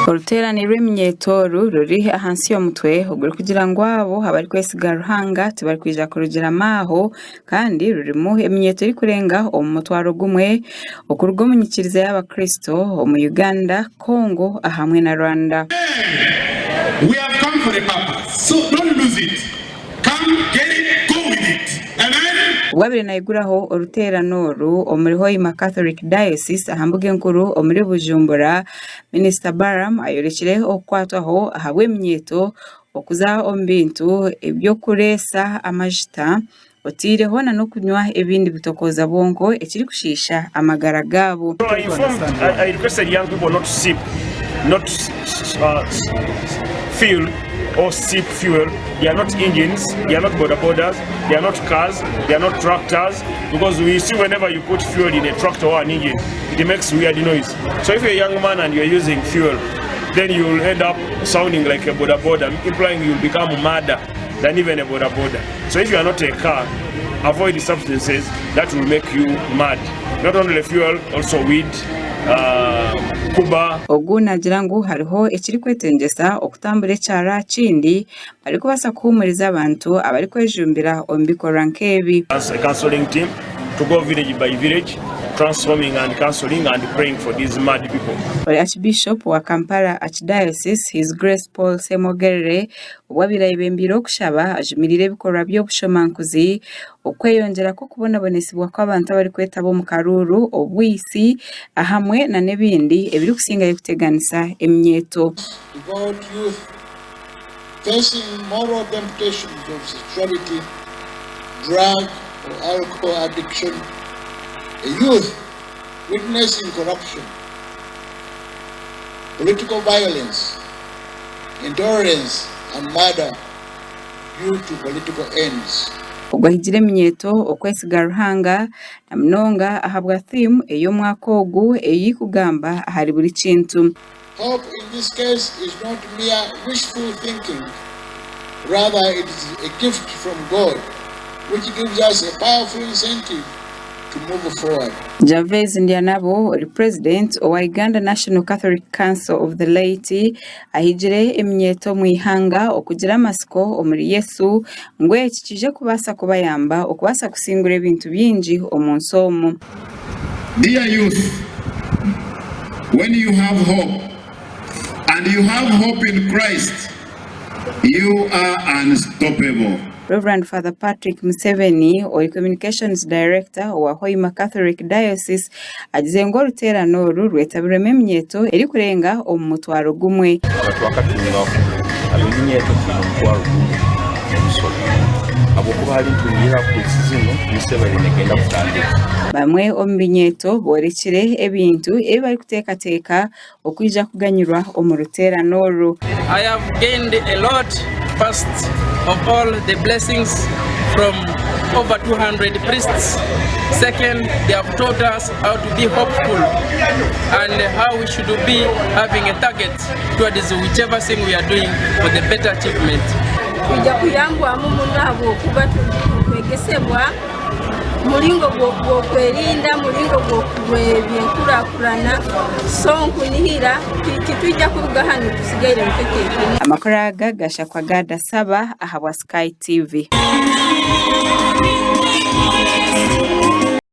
Oruteerane rw'eminyeeto oru ruri ahansi y'omutwe ogurikugira ngu abo abarikwesiga Ruhanga tibarikwija kurugira maaho kandi rurimu eminyeeto erikurenga omu mutwaro gumwe okuruga omu nyikiriza y'abakristo omu Uganda, Congo hamwe na Rwanda. We have come for a purpose, so don't lose it. Come, get it, go with it. Amen. Obu abaire naiguraho oruteerane oru omuri Hoima Catholic Diocese aha mbuga enkuru omuri Bujumbura, Minisita Balaam ayorekire okukwatwaho ahabw'eminyeeto okuza omu bintu eby'okureesa amajuta oteireho na n'okunywa ebindi bitokooza bwonko ekirikushiisha amagara gaabo. So I informed, I, I requested young people not to sip, not fuel or sip fuel. They are not engines, they are not boda bodas, they are not cars, they are not tractors. Because we see whenever you put fuel in a tractor or an engine, it makes weird noise. So if you're a young man and you're using fuel, then you'll end up sounding like a boda boda, implying you'll become madder than even a boda boda. So if you are not a car, avoid substances that will make you mad. Not only fuel, also weed, kuba. Ogu naagira ngu hariho ekirikwetengyesa okutambura ekyaro aha kindi barikubaasa kuhuumuriza abantu abarikwejumbira omu bikorwa nk'ebi. A counseling team to go village by village, transforming and counseling and praying for these mad people. Ori Archbishop wa Kampala Archdiocese, His Grace Paul Ssemogerere, obu abaire ayebembeire okushaba ajumirire ebikorwa by'obushomankuzi, okweyongyera kw'okubonabonesibwa kw'abantu abarikwetaba omu karuuru, obwitsi ahamwe na n'ebindi ebirikusingayo kuteganisa eminyeeto. Devout youth facing moral temptations of sexuality, drug or alcohol addiction, a youth witnessing corruption, political violence, intolerance and murder due to political ends. Ogu ahigire eminyeeto okwesiga Ruhanga na munonga ahabwa theme ey'omwaka ogu eyikugamba ahari buri kintu. Hope in this case is not mere wishful thinking, rather it is a gift from God which gives us a powerful incentive to move forward. Gervais Ndyanabo ori President owa Uganda National Catholic Council of the Laity ahigire eminyeeto omu ihanga okugira amatsiko omuri Yesu ngu eki kiije kubaasa kubayamba okubaasa kusingura ebintu bingi omu nsi omu. Dear youth, when you have hope, and you have hope in Christ, you are unstoppable. Rev. Father Patrick Museveni ori Communications Director owa Hoima Catholic Diocese agize ngu oruteerane oru rwetabirwemu eminyeeto erikurenga omu mutwaro gumwe. Twakatungaho ab'eminyeeto twine omutwaro gumwe n'emisoro habwokuba hali ntungira kwezi zinu misebere negenda kutandika. Bamwe omu binyeeto boorekire ebintu ebi barikuteekateeka okwija kuganyirwa omu ruteerane oru. I have gained a lot. First of all, the blessings from over 200 priests. Second, they have taught us how to be hopeful and how we should be having a target towards whichever thing we are doing for the better achievement. Twija kuyambwamu muno habwokuba tukwegesebwa mulingo gw'okwerinda, mulingo gw'ebyenkurakurana, so nkunihira titwija kuruga hanu tusigaire nkekyekini. Amakuru aga gashakwa Gada Saba ahabwa Sky TV.